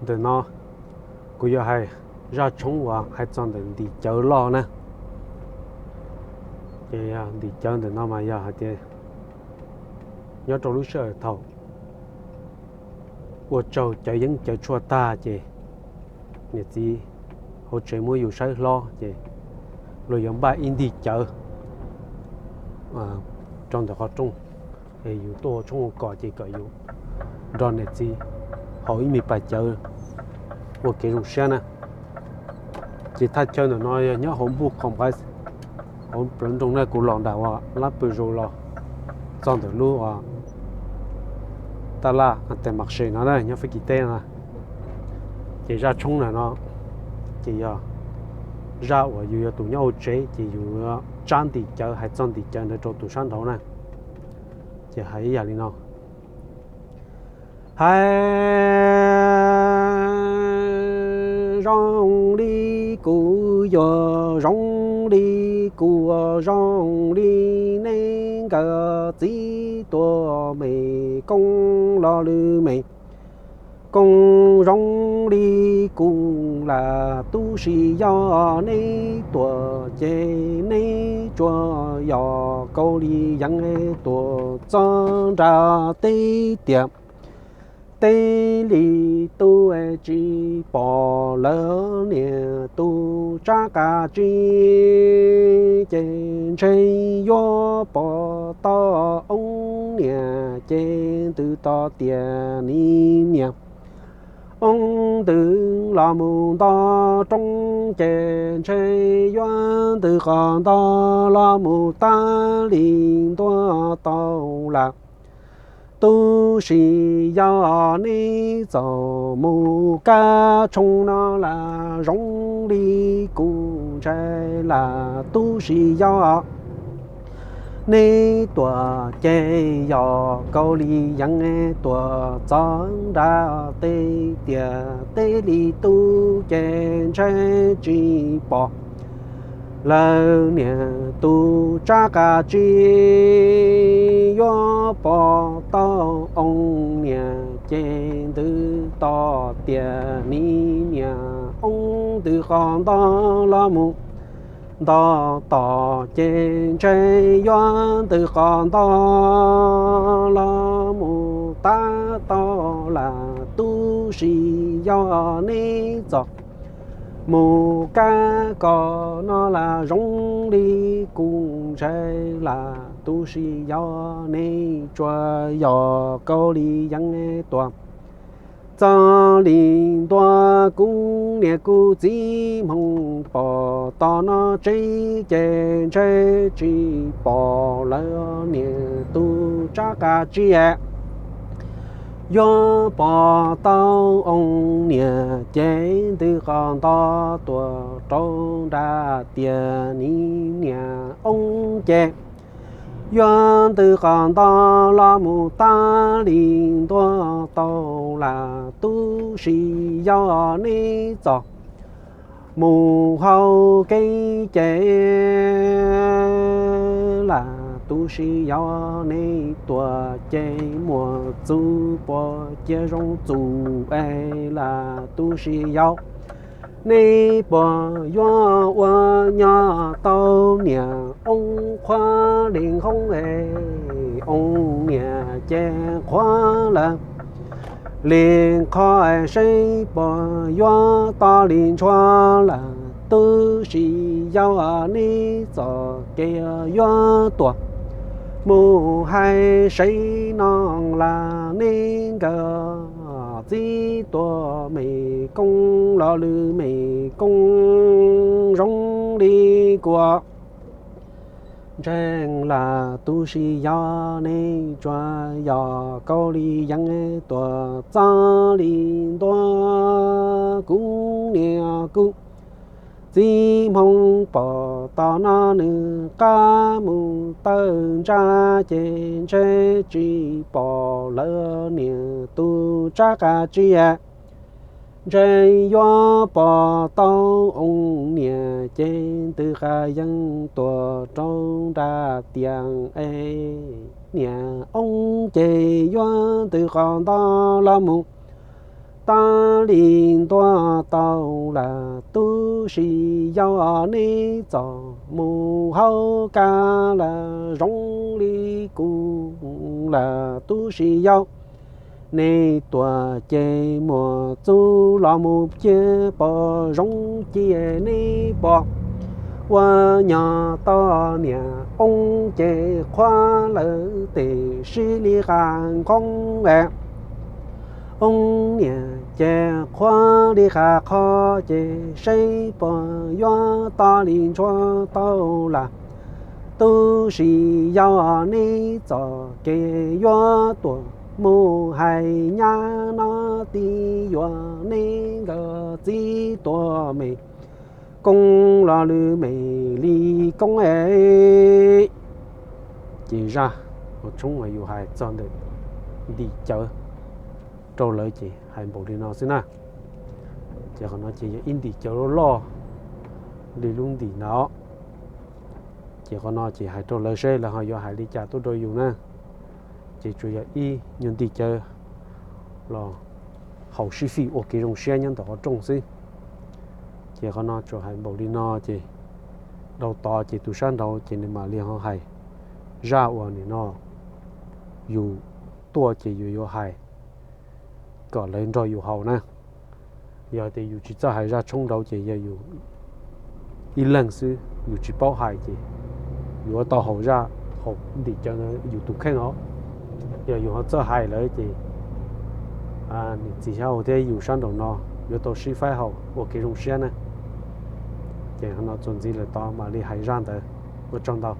Ntawm no kuv yuav hais zaj tshoob uas hais txog ntawm ntim cawv loj na. Ces ntim cawv ntawm no mas yog hais tias nyob rau lub sij hawm thaum ua tsaug cawv yeeb cawv tshuaj tag ces niam txiv hauv tsev muab yus saib hlob ces luag yuav npaj ib ntim cawv rau ntawm qhov rooj, yus tuaj ua tshoob ua kos ces kom yus nrog niam txiv haus ib me pas cawv ua kev zoo siab na. Ces thaj chaw ntawm no yog nyob hauv npuj qhov nqaij hauv plawv nroog na, kuv los nram uas lab pw zoo los txog ntawm lub uas taj laj tes mam se no na nyob Fab Kis teb no. Ces zaj tshoob ntawm no ces yog zaj uas yus yog tus nyob hauv tsev ces yus yuav tsab ntim cawv hais txog ntim cawv ntawd rau tus sab nraud na. Ces hais ib yam li no: Hais zoo li kuv yuav zoo li kuv zoo li neb nkawd txiv tuam me koob los lwm me koob zoo li kuv lawm, tab sis yog neb tuam ces neb tsuas yog kaus lim yeeb tuam txog nram teb tiam teb li tub tsis pom lawv niam tus tsab qab tsi, ces ntshe yuav pom tau oob niam ces ntws tau tias nim niam oob ntws los mus nto roob, ces ntshe yuav ntws qhov nto los mus tab li ntua tau lawm. Tab sis yog neb txawm mus kab tshoob no los zoo li kuv ntshai lawm, tab sis yog neb tuam ces yog kaus lim yeeb tuam txog nram teb tiam teb li tub ces ntshe tsis pom lawv niam tus tsab qab tsi, yuav pom tau oob niam ces ntws tau tias nim niam oob ntws qhov nto los mus nto tom, ces ntshe yuav ntws qhov nto los mus tab tau lawm, tab sis yog neb txawm mus kab kos no los zoo li kuv ntshai lawm, tab sis yog neb tsuas yog kaus lim yeeb tuam txog li ntua. Kuv niam kuv txiv hmoov pom tom no tsev ces ntshe tsis pom lawv niam tus tsab qab tsi, yuav pom tau oob niam ces ntws qhov nto tuam rau nram tias nim niam oob ces yuav ntws qhov nto los mus tab li ntua tau lawm, tab sis yog neb txawm mus hauv kev ces lawm, tab sis yog neb tuam ces muaj txuj puas cia zoo txuj es lawm, tab sis yog neb puas yuav ua nyob tau niam oob qhuav li nqhoob es oob niam ces qhuav lawm li qhov seb puas yuav tau li ntshua lawm, tab sis yog neb txawm kev yuav tuam mus hais seb no lawm neb nkawd txiv tuam me koob los lwm me koob zoo li kuv ntshai lawm, tab sis yog neb tsuas yog kaus lim yeeb tuam txog li ntua. Kuv niam kuv txiv hmoov pom tom no nws qab mus tawm ntsa ces ntshe tsis pom lawv niam tus tsab qab tsi, ntshe yuav pom tau oob niam ces ntws qhov yeeb tuam rau nram tias es niam oob ces yuav ntws qhov nto los mus Tab li ntuag tau lawm tub si yau, neb txom mus hauv kab lawm zoo li kuv lawm tub si yau. Neb tuag ces muam txuj los mus cia pom zoo cia neb pom. Ua nyuag tau niam oob ces qhuav lawm tes sib li qas nqoob es. Oob niam ces qhuav li qas qho ces seb puas yuav tab li ntshua tau lawm tub si yau, neb txom kev yuav tuaj mus hais nyab no tib yuav neb nkawd txiv tuag me koob los lwm me li koob es. Ces zaj uas tshoob uas yus hais txog ntawm ntim cawv rau lawv ces hais npaum li no xwb na. Ces qhov no ces yog ib ntim cawv loj loj li lub ntim na. Ces qhov no ces hais rau lawv seb lawv ho yuav hais li cas tuaj rau yus na. Ces tsuas yog ib nyuag ntim cawv los haus sib fim ua kev zoo siab nyob ntawm qhov rooj xwb. Ces qhov no tsuas hais npaum li no ces dhau tod ces tus sab nraud ces nws mam li ho hais zaj uas nim no yus tuaj ces yus yuav hais kom lawv nrog yus haus na. Yog tias yus tsis txawj hais zaj tshoob nraud ces yog yus ib leeg xwb yus tsis paub hais ces yuav tau haus zaj, haus ntim cawv ntawd yus tus kheej os. Yog yus ho txawj hais lawm ces niam txiv xyab hau thiab yus sab nraum no yuav tau sib faib haus ua kev zoo siab na. Ces qhov no txuas ntxiv lawm tod mam li hais zaj ntawd. Ua tsaug ntau.